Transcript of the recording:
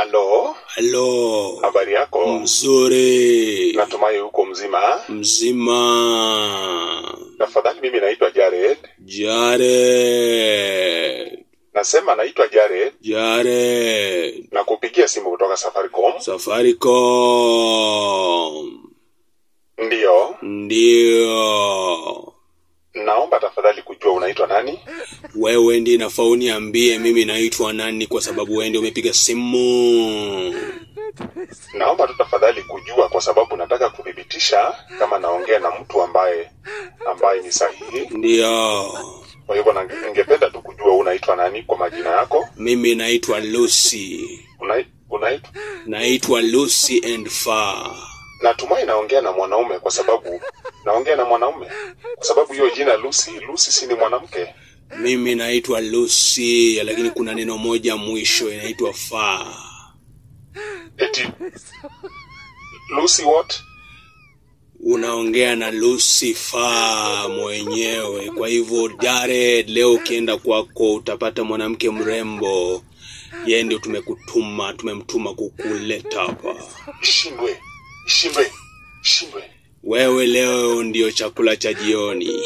Halo, Halo. Habari yako? Mzuri. Natumai uko mzima. Mzima. Tafadhali, mimi naitwa Jared. Jared. Nasema naitwa Jared. Jared. Nakupigia simu kutoka Safaricom. Safaricom. Ndiyo. Ndio. Naomba tafadhali kujua unaitwa nani? Wewe ndiye nafaa uniambie mimi naitwa nani, kwa sababu wewe ndio umepiga simu. Naomba tu tafadhali kujua kwa sababu nataka kuthibitisha kama naongea na mtu ambaye ni sahihi. Ndio. Kwa hivyo ningependa tu kujua unaitwa nani kwa majina yako. Mimi naitwa Lucy. Unaitwa? Naitwa Lucy and Far. Natumai naongea na mwanaume kwa sababu naongea na mwanaume kwa sababu hiyo jina Lucy, Lucy si ni mwanamke? Mimi naitwa Lucy, lakini kuna neno moja mwisho inaitwa Far. Eti Lucy what? Unaongea na Lucifer mwenyewe. Kwa hivyo Jared, leo ukienda kwako utapata mwanamke mrembo. Yeye ndio tumekutuma, tumemtuma kukuleta hapa. Ishindwe, ishindwe, ishindwe. Wewe leo ndio chakula cha jioni.